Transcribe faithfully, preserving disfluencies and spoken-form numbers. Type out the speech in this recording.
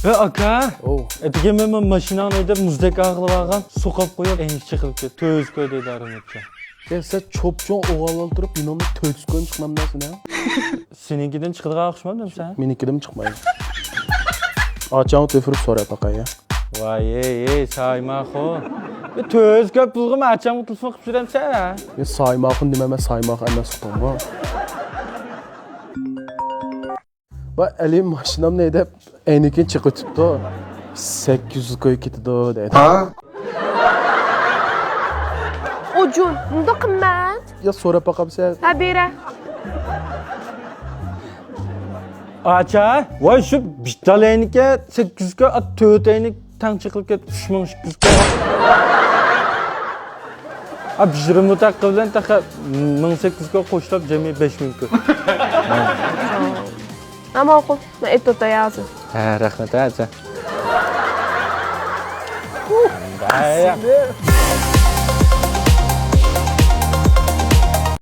ھە، ئاكا. ئوۋ. ئەتىگەن مەن ماشىناڭنى ھەيدەپ، مۇزدەك ئاغلىۋالغان، سوقاپ قويۇپ، ئەينىك چېقىلىپ كەتتى. تۆت يۈز كوي دەيدۇ ئارمىيەتكە. يا، سەن چوپچوڭ ئوغۇل تۇرۇپ، يېنىڭدا تۆت يۈز كوينى چىقمامدۇ سېنىڭ؟ سېنىڭكىدىن چىقىدىغان ئوخشىمامدۇ سەن؟ مېنىڭكىدىنمۇ چىقمايدۇ. ئاچاڭغا تۆپۈرۈپ سوراپ باقاي، يا. ۋاي، ئەي، ئەي، سايماخو. بىر تۆت يۈز كوي پۇلغىمۇ ئاچاڭغا تېلېفون قىلىپ يۈرەمسەن، ھە؟ يا، سايماخو دېمە، مەن سايماخو ئەمەس ئۇقتۇڭمۇ؟ ۋاي، ئەلى ماشىنامنى ھەيدەپ، ئەينىكىنى چېقىۋېتىپتۇ. سەككىز يۈز كوي كېتىدۇ، دەيدۇ. ھا؟ ئوجۇن، بۇنداق قىممەت؟ يا، سوراپ باقامسەن؟ ھە، بېرە. ئاچا، ۋاي، شۇ بىتتال ئەينىككە سەككىز يۈز كوي، ئات تۆت ئەينىك تەڭ چېقىلىپ كەتتى، ئۈچ مىڭ ئىككى يۈز كوي. ئا، بىر يېرىم بۇتاقا بىلەن تېخى مىڭ سەككىز يۈز كوي قوشۇلۇپ جەمئىي بەش مىڭ كوي. ھە، ماقۇل. مەن ئېتىپ ئوتاي ھازىر. ھە، رەھمەت، ھە، ئاچا.